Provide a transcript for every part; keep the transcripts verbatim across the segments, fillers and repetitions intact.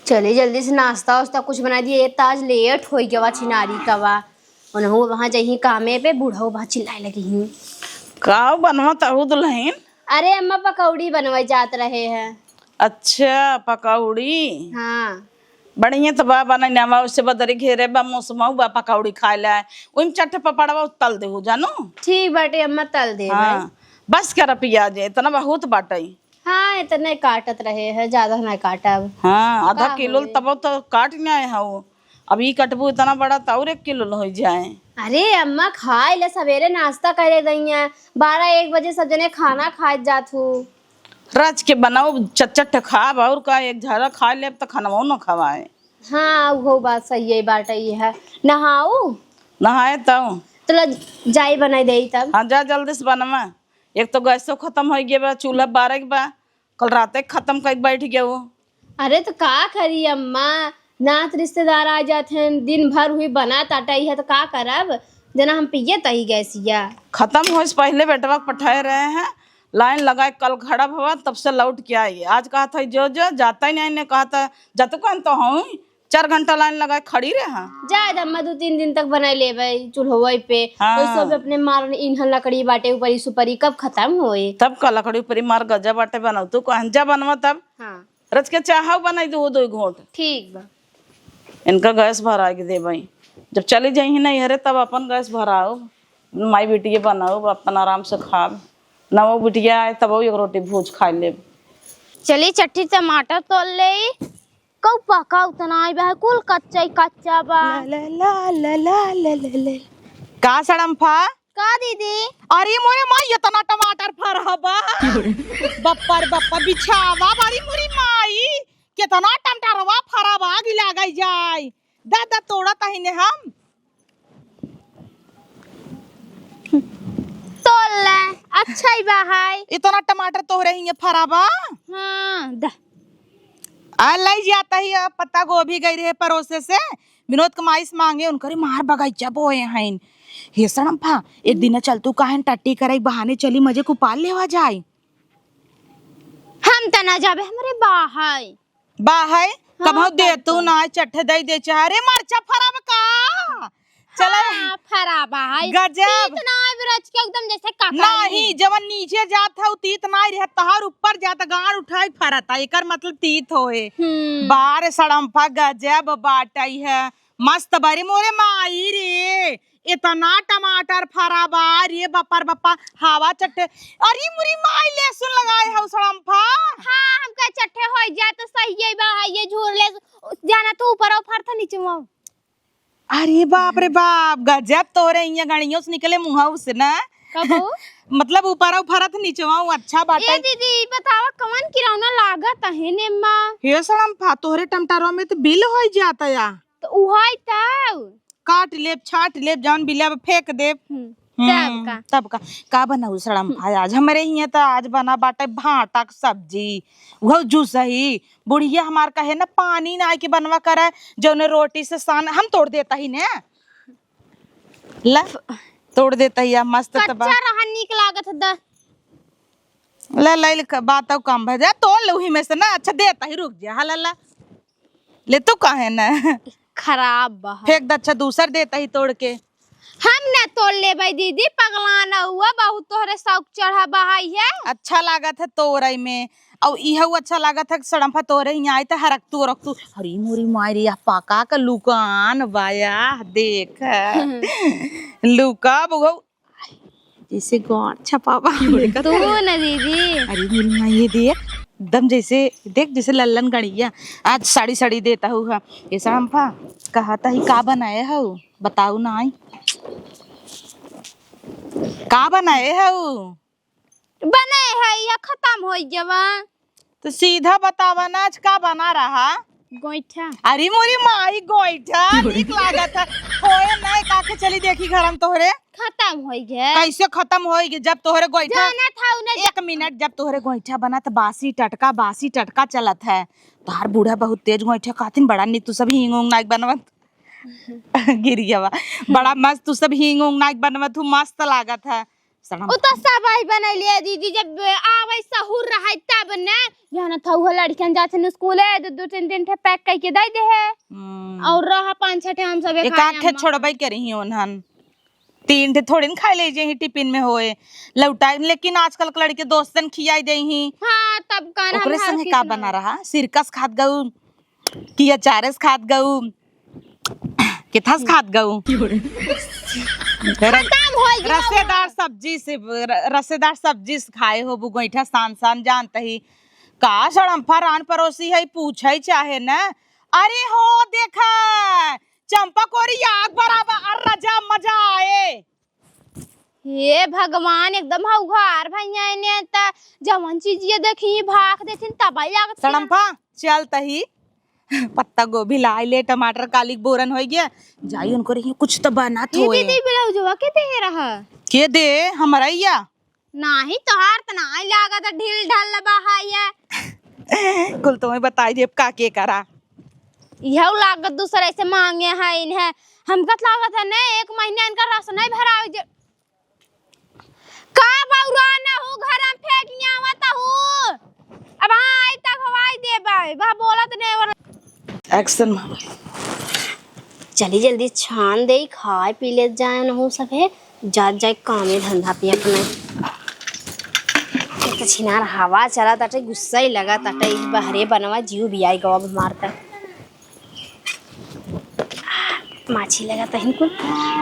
चली जल्दी से नाश्ता वास्ता कुछ बनाइ दिए, ये तो आज लेट होइ गवा छिनारी का बा। उनहु वहाँ जइहीं कामे पे, बूढ़ऊ बा चिल्लाए लगिहीं। का बनवा तहु दुलहिन? अरे अम्मा, पकौड़ी बनवाई जात रहे हैं। अच्छा, पकौड़ी। हाँ। बढ़िया तो बा, बनइ नवा, उसे बदरी घेरे बा, मौसमउ बा, पकौड़ी खाए ला। उइम चट्ट पपड़वा तल देहु, जानू। ठीक बाटे अम्मा, तल देबे। हाँ, बस कर पियाज, इतना बहुत बाटइ। हाँ, इतने काटत रहे हैं, ज्यादा ना काटब। हाँ, आधा का किलो होई? तब तो काट ल्याए हउ। अब ई कटबू इतना बड़ा तो और एक किलो होइ जाए। अरे अम्मा, खाए ले, सवेरे नाश्ता करे गई हैं, बारह एक बजे सब जने खाना खाए जात हूँ। रच के बनाओ, चट चट खाब, और का, एक झारा खा लेब त खनवो न खवाए। हाँ, वो बात सही है, बात ये है। नहाऊ? नहाए तब। चलो, जाई बनाई देई तब। हाँ, जा जल्दी से बनवा। एक तो गैसो खत्म होइ गया बा, चूल्हा बारे के बा, कल राते खत्म कइके बैठ गयो। अरे तो का करी अम्मा, नात रिश्तेदार आ जात हैं, दिन भर हुई बना ताटई है तो का करब, जना हम पिए तही गैसिया। खत्म होइस पहिले बेटवा के पठाए रहे हैं, लाइन लगाए कल खड़ा भवा, तब से लौट के आई। आज कहत है जो जो जाता ही नहीं, ने कहत है जतु कहन तो हूँ, चार घंटा लाइन लगाए खड़ी रहे हैं। जाए दे अम्मा, दू तीन दिन तक बनाई लेबे चूल्होई पे। हाँ। वैसे भी अपने मारन इन्हन लकड़ी बाटे ऊपरी सुपरी कब खत्म होए? तब का लकड़ी ऊपरी मार गजा बाटे बनाऊ तू कहन जा बनवा तब। हाँ। रच के चाहव बनाई दो दो घोट। ठीक बा। इनका गैस भराए के देबई। जब चली जाई नैहरे तब अपन गैस भराओ, माई बिटिया बनाओ, अपन आराम से खाब। नवो बिटिया आए तब एक रोटी भूज खा लेब। चली चट्टी टमाटर तोल लेई। कउ पका उतना आई बा, कुल कच्चा ही कच्चा बा। ला, ला, ला, ला, ला, ला, ला, ला। का सड़म्फा? का दीदी? अरे मोरे माई, इतना टमाटर फरहा बा। बप्पा रे बप्पा, बिछावा, अरे मोरी माई, कितना टमाटरवा फरहा बा, आगी लागे जाए। दा, दा, तोड़ा तहिने हम। तोल ले, अच्छा ही बा है। इतना टमाटर तोहरे हिये फरा बा? हाँ, दा। आ, लई जाता ही, अब पत्ता गोभी गई रहे परोसे से, विनोद के माई से मांगे, उनकरे मार बगैचा बोए हैं। हे सड़म्फा, एक दिन चल तू काहे न टट्टी करे, बहाने चली, मजे कुपार लेवा जाए। हम त ना जाबे, हमरे बा है। बा है, हाँ, कबहू दे तब तू तो। ना चट्ठे दई दे चाहे। अरे मरचा फरब का? चला। हाँ, फरा बा है। गजब। तीत ना आए रच के एकदम जैसे काका नहीं, जी। जवन नीचे जात है, उ तीत ना रहे, तहार ऊपर जात, गांड उठाई फरत है, एकर मतलब तीत होए। हम्म। बार सड़म्फा गजब बाटई है, मस्त बारी मोरे माई रे। इतना टमाटर फरा बा रे, बप्पा रे बप्पा, हवा चट्टे। अरे मुरी माई, लहसुन लगाए हौ सड़म्फा। हाँ, हमका चट्टे होइ जाए तो सही है बा, ये झूर ले, जाना तो ऊपर और फरत नीचे में। अरे बाप रे बाप, गजब तोहरे इहाँ गणियों से निकले मुँहौ से ना। कबो? मतलब ऊपर और फरत नीचे में, अच्छा बात ए है। दीदी, ई बतावा कवन किरौना लागत है ने माँ? हे सड़म्फा, तोहरे टमाटरवा में तो बिल होइ जाता या। तो उहाई तब। काट लेब, छाट लेब, जौन बिलिया बा फेंक देब। हम्म, हम्म, तब का? तब का? का बनाऊ सड़म्फा आज? हमरे हियाँ त आज बना बाटे भाँटा क सब्जी, उहौ जूसही। बुढ़िया हमार कहे न पानी नाई के बनवा करे, जौने रोटी से सान हम तोड़ देता ही ने। ला, तोड़ देता ही, आ मस्त त बा। कच्चा रहा नीक लागत है द। ला, ला, ला, बात अब कम भे जा, तोड़ ले उही में से ना। अच्छा, देता ही, रुक जा। हाँ, ला, ला। ले तू काहे ना? खराब बा। फेंक द, अच्छा, दूसर देता ही तोड़ के। हम ना तोड़ लेबै दीदी, पगला ना हुआ, बहुत तोहरे शौक चढ़ा बा है। अच्छा लागत है तोरई में, और इहू अच्छा लागत है सड़म्फा तोरे हियाँ आई त हरक तू रख तू। अरे मोरी माई रे, यह पका का लुकान बाया, देख। लुका बुघौ जैसे गाँठ छपावा। तू ना दीदी। अरे मेरी माँ, ये देख, एकदम जैसे, देख जैसे लल्लन गड़िया। आज साड़ी साड़ी देता हूँ, हाँ। ये सड़म्फा, कहा था ही का बनाए हो, बताओ ना आई। का बनाए हो? बनाए है या खत्म हो गया। तो सीधा बतावा ना, आज का बना रहा? गोइठा। अरे मोरी माई, गोइठा नीक लागत है। होए नहीं, का के चली देखी घर में तोहरे। खत्म होई गे। कैसे खत्म होई गे? जब तोहरे गोइठा जाना था उन्हें। एक मिनट, जब तोहरे गोइठा बना त बासी टटका, बासी टटका चलत है। तोहार बूढ़ा बहुत तेज गोइठा खातिन, बड़ा नीक तू सब हींग उंग नाक बनवत। गिरियावा, बड़ा मस्त तू सब हींग उंग नाक बनवत हूँ, मस्त लागत है। सड़म। उ तो सब वही बनैली है दीदी, जब आवे सहूर रहे तब ने। यहाँ न थौह लड़कियन जात हन स्कूले, दो दो तीन तीन ठे पैक करके दे दे है। हम्म। और रहा पाँच छह ठे हम सब एक खाए आध ठे अम्मा। छोड़बे करी ही ओनहन। तीन ठे थोड़े न खाए ले जे ही टिफिन में होए, लौटाए, लेकिन आजकल के लड़के दोस्तन खियाई दे ही। हाँ, तब कान हम ओकरे संगे हल्की का सुना। बना रहा, सिरकस खात गऊ कि अचारस खात गऊ? किथस खात गऊ? र-, खत्म होइ गया। रसेदार सब्जी से, र-, रसेदार सब्जी से खाए होबू, गोइठा सान सान जानत ही। का सड़म्फा रान परोसी है, पूछे चाहे न। अरे हो, देखा, चंपा कोरी आग बराबर, अर रजा मजा आए। हे भगवान, एकदम हौहार भैया, इन्हें त जवन चीज ये देखी, भाग देथिन, तब ही लागत है। सड़म्फा, चल तही। पत्ता गोभी लाई ले, टमाटर काली बोरन होइ गया। जाई उनको रही, कुछ तो बनत ए होए। दीदी, ब्लाउजवा के दे रहा? के दे? हमरा या? नाही, तोहार त नाही लागत, ढील ढाल बा है ये। कुल तुम्हें बताई देब का के करा। यहू लागत दूसरे से मांगे है इन्हें। हमका त लागत है ने, एक महीने इनका रस नहीं भरावे जे। का बौरा न हूँ, घर में फेंक आवत हूँ। अब हाँ, आई तक हवाई देबे, वह बोलत नहीं और एक्शन। चली जल्दी छान दे, खाए पी ले जाए न हो सके, जात जाए कामे धंधा पे अपने। एक तो छिनार हवा चला ताटे, गुस्सा ही लगा ताटे, ई बहरे बनवा जीव भी आई गवा मारता। माछी लगा तहिन कुल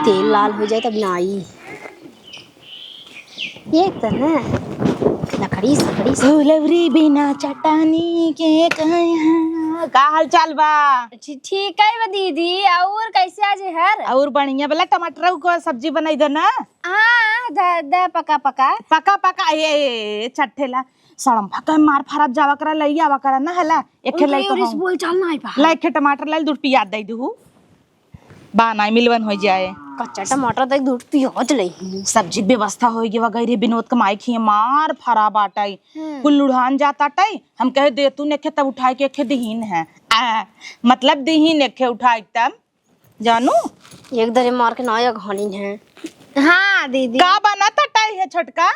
तेल लाल हो जाए तब ना आई। ये तो ना लकड़ी सकड़ी से। फुलौरी बिना चटानी के कहाँ। का हाल चाल बा? ठी-, ठीक है बा दीदी, और कैसे आज हर? और बढ़िया, बोला टमाटर को सब्जी बनाई दे ना। हाँ, द, द पका पका। पका पका, ए, ए, ए, चट्ठेला। सड़म भा कहे मार फरब जावा करा, लई आवा करा ना हला। एक ठे उनके लई तो उरिस हम। बोल चाल ना आई बा। ला एक ठे टमाटर लाई, दूर पियाज दे दू। बा नाई मिलवन हो जाए। कच्चा टमाटर देख, दूर पियाज लई। सब्जी व्यवस्था होई गई वगैरह, विनोद कमाई खिए मार फरा बाटाई। हम्म। कुल लुढ़ान जाता टाई। हम कहे दे तू नेखे तब उठाए के खे दिहीन है। आ, मतलब दिहीन नेखे उठाए तब। जानू? एक दरे मार के ना एक हनीन है। हाँ दीदी। का बना तटाई है छोटका?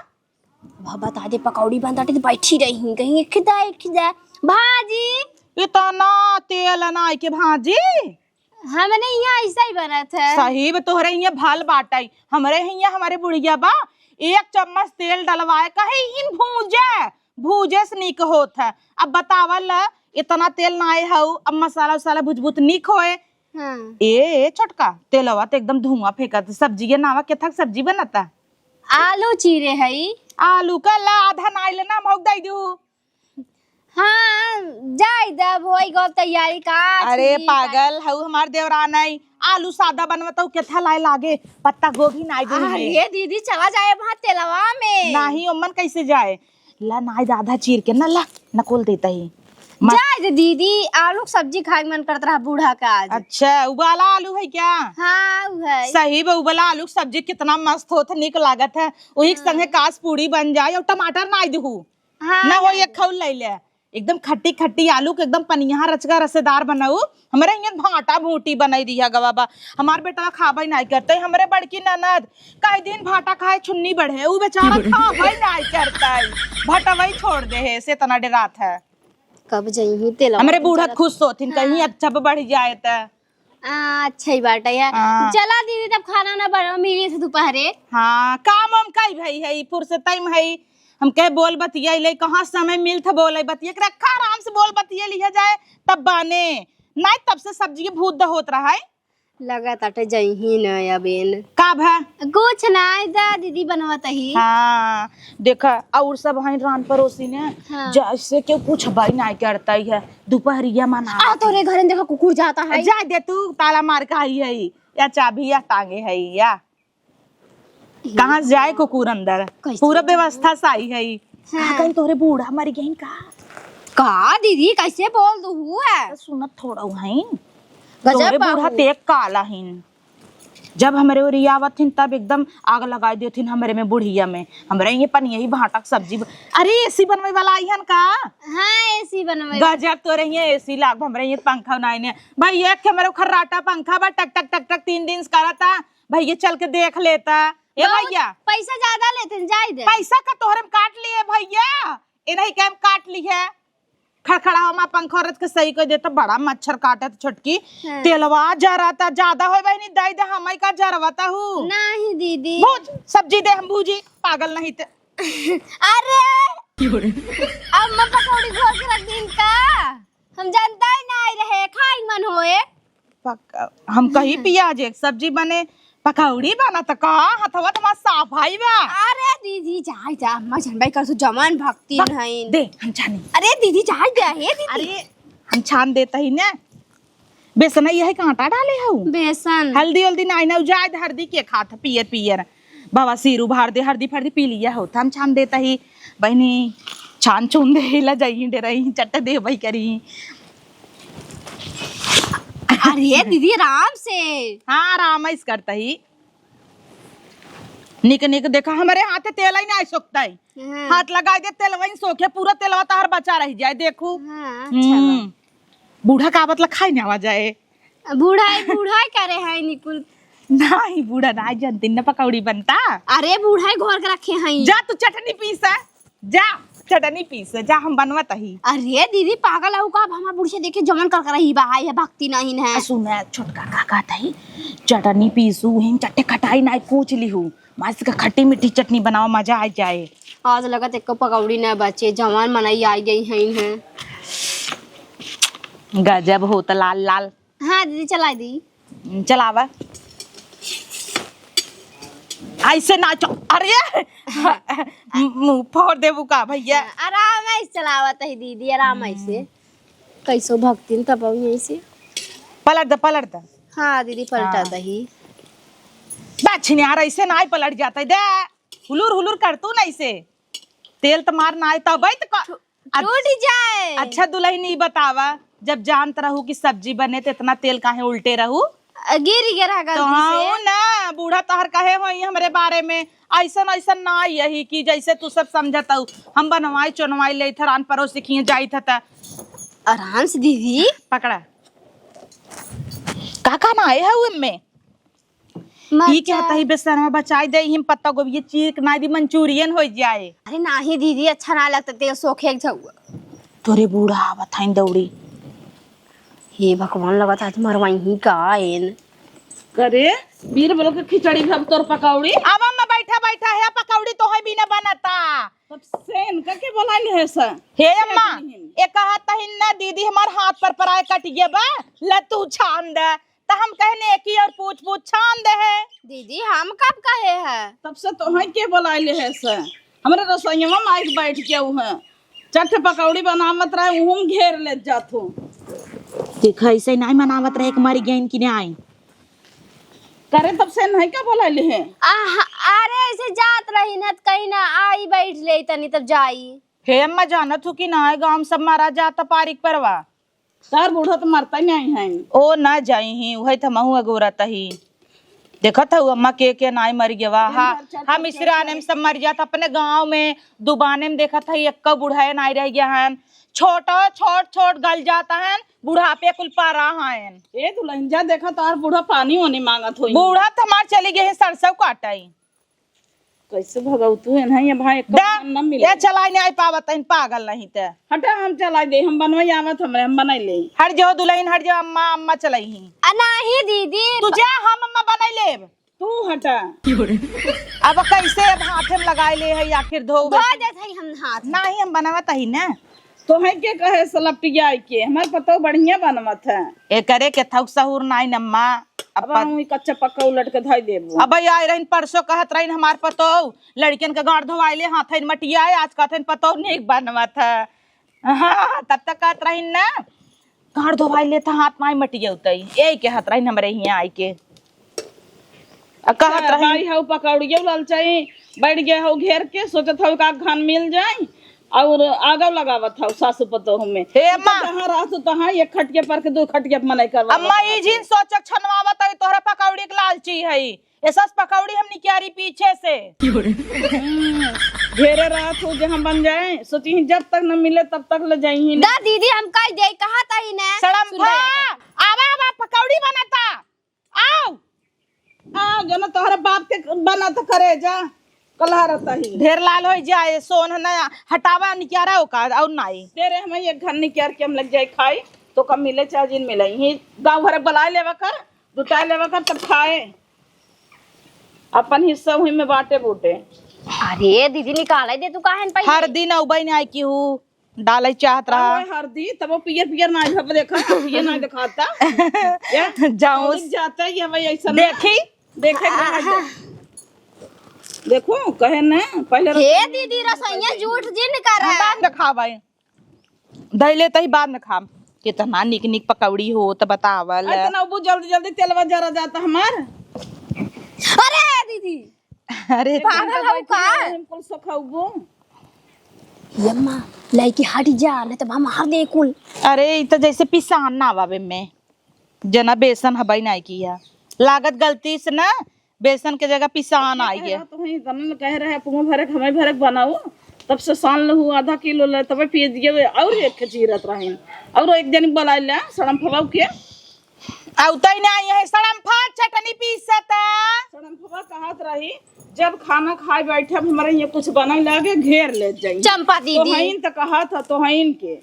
भ-, बता दे, पकौड़ी बनताटे तो बैठी रही, कहीं खिदा, खिदा। भाजी। इतना तेल नाई के भाजी? हमने यहाँ ऐसा ही बनत है। सही बा, तोहरे यहाँ भल बाटई। हमरे यहाँ हमारे बुढ़िया बा, एक चम्मच तेल डलवाए, कहे इन भूजे, भूजे से नीक होत है। अब बतावल, इतना तेल नाई हऊ, अब मसाला उसाला भुजबुत नीक होए। हाँ। ए, ए, छोटका, तेलवा तो एकदम धुआं फेंकत। सब्जी के नावा केथक सब्जी बनता? आलू चीरे हई। आलू का ला आधा नाई लेना, हम हऊ दे दू। हाँ, जाई दब, होई गो तैयारी का अरे चीज। पागल, हऊ हमार देवरान आई। आलू सादा बनवत हऊ, केथा लाए लागे, पत्ता गोभी नाई दू अरे में। दीदी, चला जाए वहाँ तेलवा में। नाही, ओमन कैसे जाए? ला नाई आधा चीर के ना, ला, नकुल देता ही। मत- जाए दे दीदी, आलू के सब्जी खाए के मन करत रहा बूढ़ा का आज। अच्छा, उबाला आलू है क्या? हाँ, उ है। सही बा, उबाला आलू के सब्जी कितना मस्त होत है, निक लागत है। वही के हाँ। संगे कास पूड़ी बन जाए और टमाटर नाई दिहू। हाँ, ना हो, नाई एक दिहू। खौल ले ले। एकदम खट्टी खट्टी आलू के एकदम पनिया रचका रसेदार बनाऊ। हमरे हियाँ भाटा भूटी बनाई दिया गवा बा। हमार बेटवा खाबे नाई करते। हमरे बड़की ननद कई दिन भाटा खाए छुन्नी बढ़े, उ बेचारा खाबे नाई करते। भटवई छोड़ दे है, से तना डेरात है। कब जइही तेलवा हमरे के बूढ़ा चलत। खुश होथिन, कहीं हाँ। अच्छा बढ़ जाए त। आ, अच्छा ही बात है यार। हाँ। चला दीदी, तब खाना ना बना, मिली थे दोपहरे। हाँ, काम वाम कई भई है, फुर्सत टाइम है। हम कहे बोल बतिया ले, कहाँ समय मिल था बोले बतिया के रखा, आराम से बोल बतिया लिया जाए, तब बाने। नहीं, तब से सब्जी के भूत द होत रहा है। लगा ताटे जइही न अबेन। का भा? कुछ ना, दा दीदी बनवत ही। हाँ, देखा, और सब हैं रान परोसी ने, हाँ। जैसे केहू कुछ भाई नहीं करता ही है, दोपहरिया मना आ, तोरे घर में देखा कुकुर जाता है। जा दे तू, ताला मार के आई है, या चाबी या टांगे है, या कहाँ से जाए कुकुर अंदर? कैसे पूरा जाए? व्यवस्था से आई है। हाँ। का कहीं तोरे बूढ़ा मर गई का? का दीदी, कैसे बोल दू है? सुनत थोड़ा है। गजब तोरे बूढ़ा बाबू। तेज काला हिन। जब हमरे ओरी आवत हिन, तब एकदम आग लगाइ देथिन हमरे में, बुढ़िया में। हमरे ये पनिया ही भाँटा क सब्जी ब-, अरे, एसी बनवइ वाला आइहन का? हाँ, एसी बनवइ। गजब, तोरे हियाँ एसी लाग, हमरे हियाँ पंखा नाई ने। भइया, एक ठे हमरे खर्राटा पंखा बा, टक, टक, टक, टक, तीन दिन से करता। भइया, चल के देख लेता। ए बहुत भइया। पैसा ज्यादा लेते हैं, जाए दे। पैसा का तोहरे में काट लिए भइया, ए नहीं के हम काट ली है। खड़खड़ावा मा पंखा औरत के सही कह देता, बड़ा मच्छर काटत छोटकी। हाँ। तेलवा जरता, ज्यादा होय बहिनी, दे दे, हमई का जरवता हूँ। नहीं दीदी। भूज, सब्जी दे, हम भूजी, पागल नहीं ते। अरे, अब मैं पकौड़ी घोर के रख दीन का? हम जानता ही नहीं रहे, खाई मन होए। पक-, हम कही पियाज एक सब्जी बने, पकौड़ी बना त का? हथवा त हमार साफ भाई बा। अरे दीदी, जाए जा, अम्मा जानबे कर, तू जवान भक्ति बक-, नहीं। दे, हम छानी। अरे दीदी, जाए जा, हे दीदी। अरे, हम छान देता ही ना। बेसन यही का आटा डाले हऊ? बेसन। हल्दी उल्दी नाई ना, जाए दे, हल्दी के खात, पियर पियर। बाबा सिर उभार दे, हरदी फरदी पी लिया हो, हम छान देता ही। बहिनी, छान छून दे, ला जाई, डे रही, चट्टे दे भाई करी। अरे दीदी, आराम से। हाँ, आराम से करता ही। निक निक देखा, हमरे हाथ तेल ही ना सोखता है। हाँ। हाथ लगाई दे, तेल वहीं सोखे, पूरा तेलवा तहर बचा रह जाए, देखू। हाँ, अच्छा बा। हम्म। बूढ़ा का बतला खाई ना आवा जाए। बूढ़ा है, बूढ़ा है करे है निकुल। नाही, बूढ़ा नाही जानती न पकौड़ी बनता। अरे, बूढ़ा है घर के रखे हैं। जा तू चटनी पीस, जा चटनी पीस, जा हम बनवत ही। अरे दीदी, पागल हऊ का? अब हमार बुढ़िया देखे जमन कर कर रही बा, है भक्ति नहीं है। आ सुन, छोटका का कहत ही, चटनी पीसू हिन, चट्टे खटाई नाही पूछ लिहू, मस्त का खट्टी मीठी चटनी बनाओ, मजा आ जाए। आज लगत एको पकौड़ी न बचे, जवान मनई आ गई हैं, हैं। गजब होत लाल लाल। हाँ दीदी, चला दी। हम्म, चलावा। ऐसे ना चो-, अरे, मुंह फोड़ देबू का भैया? आराम से चलावत ही दीदी, आराम से। कैसो भक्तिन तब ऐसे। पलट द, पलट द। हाँ दीदी, पलटा हाँ। दही। बा छिनार, ऐसे नाही पलट जाता है, दे। हुलुर हुलुर कर तू नहीं से। तेल त मार ना आए, तब तो क-, टूट जाए। अच्छा दुलहिन, ई बतावा, जब जानत रहू कि सब्जी बने त इतना तेल काहे उल्टे रहू? अ, गिर गया रहा तो गलती हाँ, से। ना, बूढ़ा तहर कहे होई हमरे बारे में, ऐसन ऐसन ना यही कि जैसे तू सब समझत हऊ, हम बनवाई चोनवाई लेत ह, रान परोस के खिए जाइत ह त। आराम से दीदी। पकड़ा। का का ना आए है उनमें? ई मरचा। कहत ही बेसनवा बचाई दे, हिम पत्ता गोभी चीर के नाई दी, मंचूरियन हो जाए। अरे नाही दीदी, अच्छा ना लगता, तेल सोखे एक झउआ। तोरे बूढ़ा आवत हईन दौड़ी। हे भगवान, लगत आज मरवाई ही का एन। करे, बीर बोलो के खिचड़ी भर तोर पकौड़ी। अब अम्मा बैठा बैठा है, पकौड़ी तो है बिना बनता। तब से इनका के बोलाइल है सा? हे अम्मा, ये कहत हईन ना दीदी हमार हाथ पर पराए कट गया बा, ले तू छान दे। त हम कहने की और पूछ पूछ छान दे है। दीदी, हम कब कहे है? तब से तोहई के बोलाइले है से? हमरे रसोईया में आइके बैठ के उ है। चट पकौड़ी बनावत रहे, उहुम घेर ले जात हो। देखा, ऐसे नहीं मनावत रहे कि मर गइन कि नहीं। करे तब से नहीं का बोलाइले है? आह, अरे ऐसे जात रही न त कहीं ना आई बैठ ले तनी तब जाई। हे अम्मा, जानत हो कि ना गाँव सब मारा जाता पारिक परवा। तार बूढ़ा तो मरता ही नहीं है। ओ ना जाई ही, उहइ त हमहू अगोरत ही। देखत हऊ अम्मा के के नाई मर गवा। दिन हा, भर चट हम चट इसराने में चट। सब मर जात, अपने गाँव में दुबाने में देखत हई, एक्का बूढ़ा नाई रह गया हन। छोट, छोट, छोट गल जात हन, बुढ़ापे कुल पारा हन। ए दुलहिन जा, देखा तार बूढ़ा पानी ओनी मांगत होई। बूढ़ा त हमार चली गए हैं सरसों काटई। कैसे भगवतू एनहा, ये भाई, एको दा, मन न मिले। ये चलाई नहीं आई पावत, इन पागल नहीं ते। हटा, हम चलाई दे, हम बनवाई आवत हमरे, हम बनाई ले। हट जाओ दुलहिन, हट जाओ, अम्मा, अम्मा चलाई ही। आ, नाही दीदी। तू जा, हम अम्मा बनाई लेब। तू हटा। अब कैसे अब हाथे में लगाई ले है, आखिर धोबे धो के। देत हई हम हाथ। नाही, हम बनावत ही ना। तोहई के कहे से लपटिया के, हमार पतोह बढ़िया बनवत है। एकरे के थौक सहूर नाई नम्मा। अब अपन हम ई कच्चा पक्का उलट के धई देबो। अब आई रहिन परसों कहत रहिन हमार पतोह, लड़कियन के गाड़ धोवाइले हाथइन मटिया, आज कहत हइन पतोह नीक बनवत है। हाँ, तब तक कहत रहिन ना, गाड़ धोवाइले त हाथ माई मटिया उतई। यही कहत रहिन हमरे हियाँ आई के। आ कहत अच्छा, रहिन। बाई हऊ पकौड़ियो ललचाई, बैठ गए हऊ घेर के, सोचत हऊ का घन मिल जाई। और आगव लगावत हौ सासु पतोह में। हे अम्मा। जहाँ रहत हौ तहाँ एक खटिया पर के दो खटिया पर मनई करवा अम्मा, ई जिन सोचक छनवावत है, तोहरा पकौड़ी के लालची है। ऐसा पकौड़ी हम निकियारी पीछे से। क्यों रे? हम्म, घेरे रहत हौ, जहाँ बन जाए, सोची ही जब तक न मिले तब तक ले जाई ही ना। दा दीदी, हम कह दे, कहा तही ना। सड़म सुन भा, बे। आवा, आवा, पकौड़ी बनता। आओ। आओ, जो ना तोहरे बाप के बनत करे जा, कलहा रहता ही। ढेर लाल होइ जाए, सोन है ना, हटावा निकियारा ओका, और नाई। तेरे हमें एक घर निकियार के हम लग जाए खाई, तो कम मिले चाहे जिन मिले। ही गाँव भर बुलाए लेवा कर, जुटाए लेवा कर, तब खाए। अपन हिस्सा वही में बाँटे बूटे। अरे दीदी, निकाले दे तू, काहे न पाई? हर दिन अउबे नाई की हूँ, डाले चाहत रहा। ओए हरदी, तब वो पियर पियर ना आइल, अब देखा, ये ना दिखाता। ये जाऊं। पब्लिक जाता है, ये भाई ऐसा ना। देखी? देखे के रहा जा। देखो, कहे ना, पहले हे रसोई दीदी, में रसोइया पहले जूठ जिन कर। हाँ, बाद में खा भाई। दहिले तही बाद में खाम। कितना निक निक पकौड़ी हो, तो बतावल। इतना वो जल्दी जल्दी तेलवा जरा जाता हमार। अरे दीदी, अरे, पागल हऊ का? हम कुल सोखाउबो। यम्मा, लइकी हट जा, नहीं तो हम हार दे कुल। अरे, ई तो जैसे पिसान ना आवे में। जना बेसन हबई नाई किया। लागत गलती से ना, बेसन के जगह पिसान आई है। तो वहीं तनन कह रहे, पुआ भरक, हमें भरक बनाओ। तब से सान लहू आधा किलो ले, तबे पिए दिए, और एक के चीरत रहीन। और एक दिन बुला ले, सड़म फवाऊ के। अउतै नाई है, सड़म्फा चटनी पीसता। सड़म्फवा कहत रही, "जब खाना खाए बैठे, अब हमरे हियाँ कुछ बने लागे, घेर ले जाई।" चंपा दीदी। तोहइन त कहत ह, तोहइन के।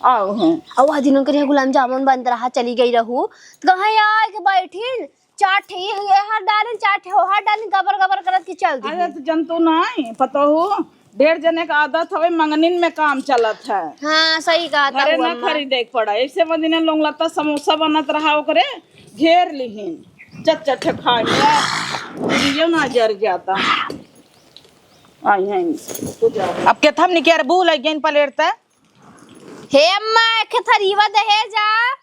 आओ हैं। अउ वह दिन उनकर यहाँ गुलाब जामुन बंद रहा, चली गई रहू। त कहाँ आए के बैठी, चार ठे ये हर डालिन, चार ठे ओहर डालिन, गबर गबर करत के चल दी। अरे त जंतु नाई, पतोहू। ढेर जने के आदत हवे, मंगनिन में काम चलत है। हाँ, सही कहा घरे था ना अम्मा। खरीदे के पड़ा। ऐसे मदिने लोग लत्ता समोसा बनत रहा, ओकरे घेर लिहिन, चट चट खाए में। ये ना जर जाता। आई हैं, पूजा। अब के थम निकेर बू लग गइन प्लेट ते। हे अम्मा, एक थरीवा दहे जा।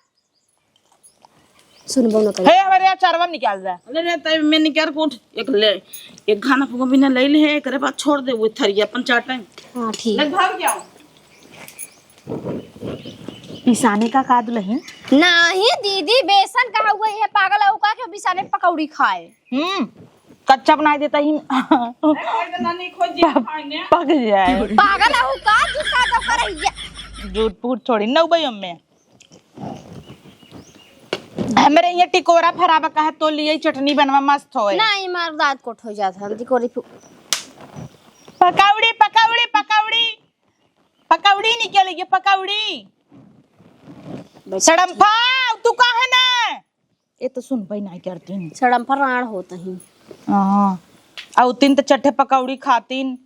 सुनबो न करे। हे, हमारे अचारवा निकाल दे। अरे रे, तब मैं निकाल के उठ, एक ले, एक घाना फुको बिना ले ले है, एकरे बाद छोड़ दे, वो थरिया अपन चाटे। हाँ, ठीक। लग भाग जाओ। पिसाने का का दुलही? नाही दीदी, बेसन कहा हुआ है, पागल है, का के पिसाने पकौड़ी खाए? हम्म, कच्चा बनाई देता ही। अरे, कोई तो नानी खोज जी खाएंगे। पक जाए। पागल है, का जूठा तो कर रही है। झूठ फूट छोड़ी, नौ भाई अम्मे। हमरे ये टिकोरा फराबा कहा तो लिए चटनी बनवा मस्त होए। नहीं, मार दांत कोट हो जात है, टिकोरी फु- पकौड़ी, पकौड़ी, पकौड़ी, पकौड़ी निकल गई, पकौड़ी। बस सड़म्फा, तू कहाँ ना? ये तो सुन पाई नहीं करती। सड़म्फा राण होता ही। हाँ, और तीन तो चट्टे पकौड़ी खातीन,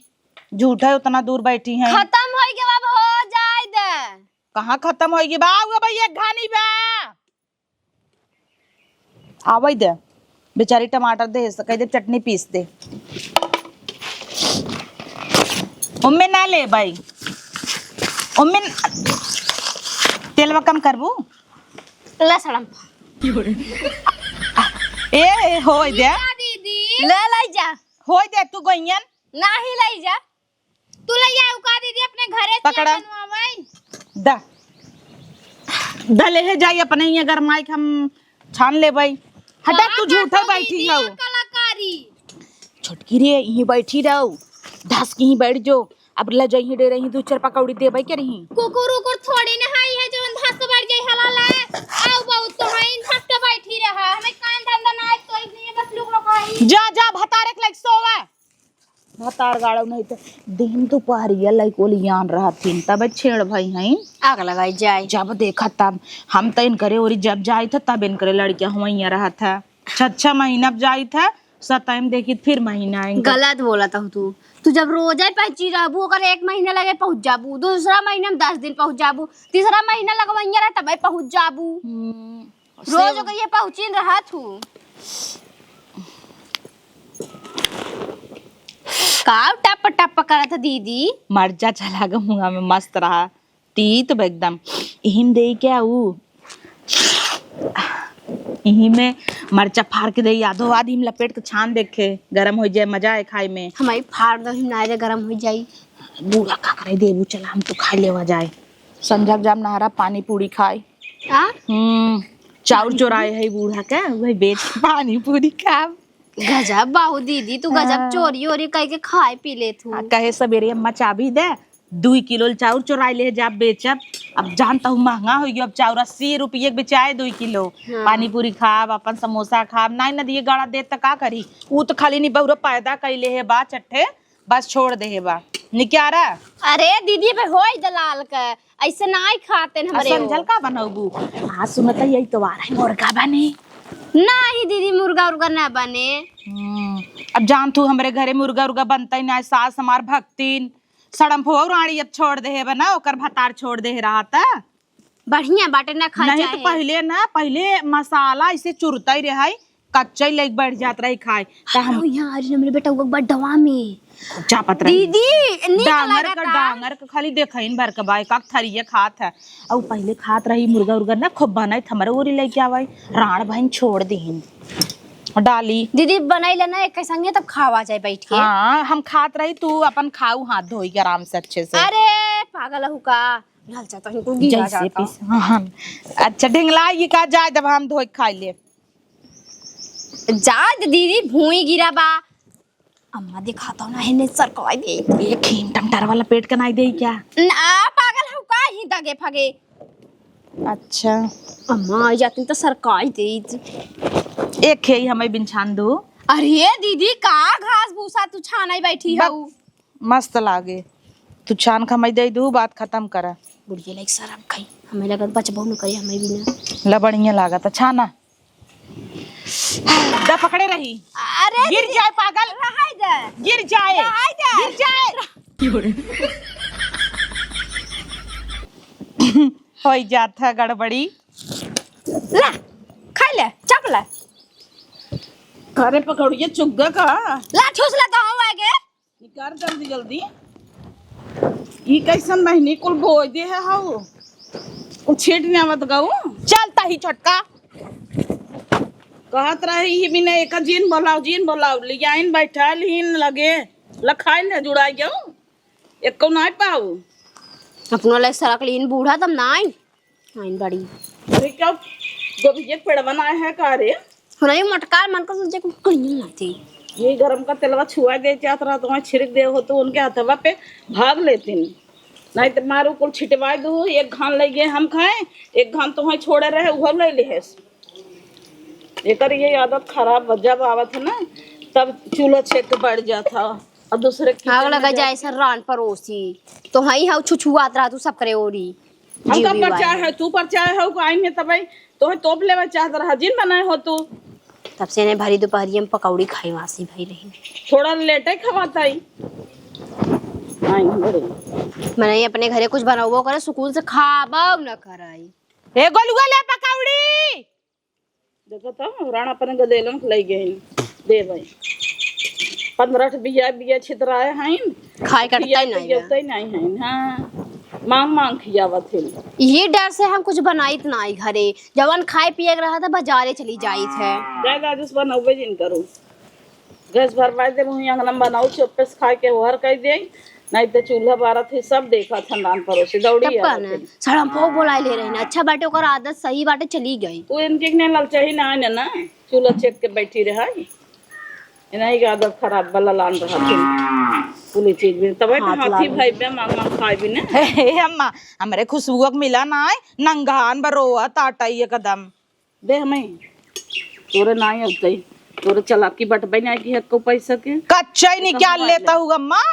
झूठा उतना दूर बैठी हैं। खत्म होई गवा, अब हो जाए दे। कहाँ खत्म होइगी बा? आउ भाई, एक घानी बा। आवै दे। बेचारी टमाटर दे, से कह दे चटनी पीस दे। उम्मे ना ले भाई। उम्मे न-, तेलवा कम करबू? ला सड़म। ए, ए, होई दे। दीदी। ले लाई जा। होई दे, तू गइयन। नाही लाई जा। तू ले आऊ का दीदी अपने घरे से पकड़ा। बनवावे? दा। दा ले हे जाई अपने, ये गरमाई के हम छान लेबै। हटा, तू झूठा बैठी हऊ। कलाकारी। छोटकी रे, यहीं बैठी रहू। धस के यहीं बैठ जो। अब ले जाई ही डे रही, दू चार पकौड़ी देबै के रही। कुकुर उकुर थोड़ी ना है, है जौन धस के बैठ जाई हला ले। आऊ बहुत तो है, धस के बैठी रहा। हमें काम धंधा ना है, तो इसलिए बस लुक लुकाई। जा, जा, भतारे के लाइक सोवा। भतार गाड़ो नहीं तो दिन दुपहरिया लइको लियान रहथिन, तब छेड़ भई हईन। आग लगाई जाए। जब देखा तब हम तो इनकरे ओरी जब जाइत है, तब इनकरे लड़किया हुआइया रहत है। छह छह महीना अब जाइत है, सताइम देखी फिर महीना आएंगे। गलत बोला था तू। तू जब रोजे पहुंची रहबू, ओकर एक महीना लगे पहुंच जाबू, दूसरा महीना में दस दिन पहुंच जाबू, तीसरा महीना लगवैया रहे तब पहुंच जाबू। हम्म। रोज सेव- ओकर ये पहुंचिन रहत हूँ। का टप टप करत ह दीदी? मरचा चला के मुंह में मस्त रहा, तीत बा एकदम। इहिम दे क्या ऊ? इही में मरचा फाड़ के दे, आधो आध इहिम लपेट के छान देखे, गरम हो जाए, मजा आए खाए में। हमारी फाड़ दो, हिम ना दे, गरम हो जाई। बूढ़ा का करे देबू, चला हम तो खाइ लेवा जाए। संझा के जाम नहरा पानी पूरी खाए। आ? हम्म, चाउर चोराए है बूढ़ा के, वही बेच के पानी पूरी खाब। गजब बाहू दीदी, तू गजब हाँ। चोरी ओरी कइके खाए पी लेत हू। आ, कहे सबेरे अम्मा चाबी दे, दुई किलो चाउर चोराइ ले जाब बेचब। अब जानत हू महंगा होइ गयो, अब चाउर अस्सी रुपये के बेचाए दुई किलो। हाँ। पानी पूरी खाब, अपन समोसा खाब, नाहीं नदिये गाड़ा देत त का करी? ऊ त खाली निबहुरा पैदा कइले है बा चट्ठे, बस छोड़ देहे बा। निक्यारा। अरे दीदी, बे होई दलाल के, ऐसे नाई खाते न आ, हमरे संझल ओ। का बनौबू? आ, सुनत है, यही तो आ रहा है, मुर्गा बने। नहीं दीदी, मुर्गा उर्गा ना बने। हम्म, अब जान तू, हमरे घरे मुर्गा उर्गा बनता ही ना, सास हमार भक्तिन, सड़म्फो और आड़ी अब छोड़ देहे बा ना, ओकर भतार छोड़ देहे रहा था। बढ़िया बाटे ना खाए नहीं तो चाहे। पहिले ना, पहिले मसाला ऐसे चुरता ही रहे, कच्चा ही लइके बैठ जात रही खाए। त हम हाँ, यहाँ आज हमरे बेटा हुआ बड्डवा में। चापत रही। दीदी, नीक डांगर का, लागता। डांगर का खाली देखइन भर के बाय, का थरिये खात है। और पहिले खात रही मुर्गा उर्गा ना, खूब बनत, हमरे ओरी लइके आवे, राण बहिन छोड़ दीहिन। डाली। दीदी, बनैले ना एक संगे, तब खावा जाए बैठ के। हाँ, हम खात रही, तू अपन खाऊ हाथ धोई के आराम से अच्छे से। अरे, पागल हूँ का? लाल चाहता हूँ, कुल गिरा जैसे जाता। पीस, हाँ, हाँ। अच्छा, ढेंगला ये का जाए, जब हम धोई के खाई ले। जाए दे दीदी, भूई गिरा बा। अम्मा दिखाता हूँ ना, हेने सरकाई दे। ये खीम टमटर वाला पेट का नाई दे क्या? ना, पागल हूँ का ही दगे फगे। अच्छा। अम्मा आ जाती तो सरकाई दे। एक है हमें बिनछान दो। अरे दीदी, का घास भूसा तू छानाई बैठी बक-, हऊ? मस्त लागे। तू छान के हमें दे दू, बात खत्म करा। बुढ़िया लाइक शरम खाई, हमें लगत बचबो न करी हमें बिना। ला बढ़िया लागत, अच्छा ना? दा पकड़े रही। अरे गिर दीदी, जाए पागल। रहाई दे। गिर जाए। रहाई दे। गिर जाए। होई जात है गड़बड़ी। ला, खाई ले, चाप ले। अरे पकौड़िया चुग्गा का। ला, ठूस ले तो हम आगे। निकार जल्दी जल्दी। ई कैसन बहिनी कुल बोइ दे है हऊ? कुल छीट ने आवत गऊ। चलता ही छोटका। कहत रही ही बिना एक जिन बोलाओ, जिन बोलाओ, लियाइन बैठल हिन लगे, लखाइन है जुड़ाई गऊ। एको नाई पाऊ। अपनो ले सरक लीन बूढ़ा तब नाई। आइन बड़ी। अरे क्या गोभी के पेड़ बनाए है का रे? नहीं, मटकार मन का सोचे कुछ कहीं नहीं आती। ये गरम का तेलवा छुआ दे, चाहत रहा तो वहाँ छिड़क दे हो तो उनके हथवा पे भाग लेती। नहीं तो मारू कुल छिटवा दू, एक घान ले गए हम खाए, एक घान तो वहाँ छोड़े रहे, उहो ले ले है। एकर ये आदत खराब बा, जब आवत है ना, तब चूल्हा छेक के बैठ जात है। और दूसरे आग किचन में लगा जाए जाके सर रान परोसी, तो हई हऊ छुछुआत रहा तू सब करे ओरी। हमका जीवी परचाय वाली। है, तू परचाय हो, आइन है तबई, तोहे तोप लेवे चाहत रहा, जिन बनाए हो तू। तब से ने भरी दोपहरिया में पकौड़ी खाई वासी भई रही। थोड़ा लेटे खवाताई। आई बड़ी। मनई अपने घरे कुछ बनौबो करे, सुकून से खाबो न कराई। ए गोलुआ ले पकौड़ी। देखो तो, राण अपने गदेलन के लई गइन, दे भाई। पन्द्रह ठे बिया, बिया छितराए हइन। खाए कटता ही नहीं है। खियावते नहीं हइन, हाँ। मांग मांग खियावत हइन। यही डर से हम कुछ बनाइत नाई घरे। जवन खाए पिए के रहा था, बाजारे चली जाइत है। गैस बनौबे जिन करो। गैस भरवाए दे, वहीं अंगना में बनाऊ, चुप्पे से खाए के ओहर कह दे। नहीं तो चूल्हा बारत ही, सब देखत हन रान परोसी, दौड़ी तब का आवत ना, हन। सड़म पो बोलाए ले रही ना। अच्छा बाटे, ओकर आदत सही बाटे, चली गई। तू इनके ने ललचाही ना, ना, ना, चूल्हा छेक के बैठी रहा। इन्हीं के आदत खराब बा, ललान रहा थे। पूरी चीज में, तबे तो हाथ हाथी लागल। भाई पे मांग मांग खाए भी ना। हे, हे अम्मा, हमरे खुशबुआ के मिला ना आए, नंगहान बरोआ ताटाई एकदम। दे हमें, तोरे ना आते, तोरे चालाकी बटबे ना की हक्को पैसा के। कच्चा ही तो निकाल हमार लेता ले। हूँ अम्मा।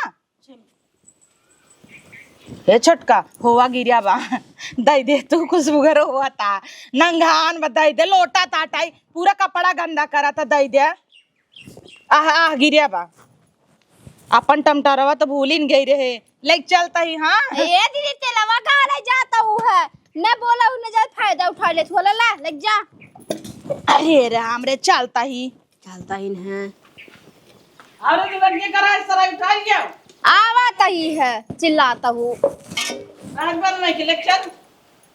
हे छोटका, होवा गिरा बा, दई दे तू, खुशबू घर होवा था, नंगहान बा, दई दे, लोटा ताटाई, पूरा कपड़ा गंदा करा था, दई दे। आह, आह, गिरा बा, अपन टमटरवा तो भूलिन गई रहे, लेके चलता ही, हाँ। ए दीदी, तेलवा कहाँ ले जाता हूँ है, न बोला हूँ, न जा फायदा उठा ले, थोड़ा ला, ले जा। अरे राम रे, चलता ही। चलता ही न है। अरे तो लड़के करा है, सराय उठा लिया। आवत ही है, चिल्लाता हूँ। आज बन नहीं के, ले चल।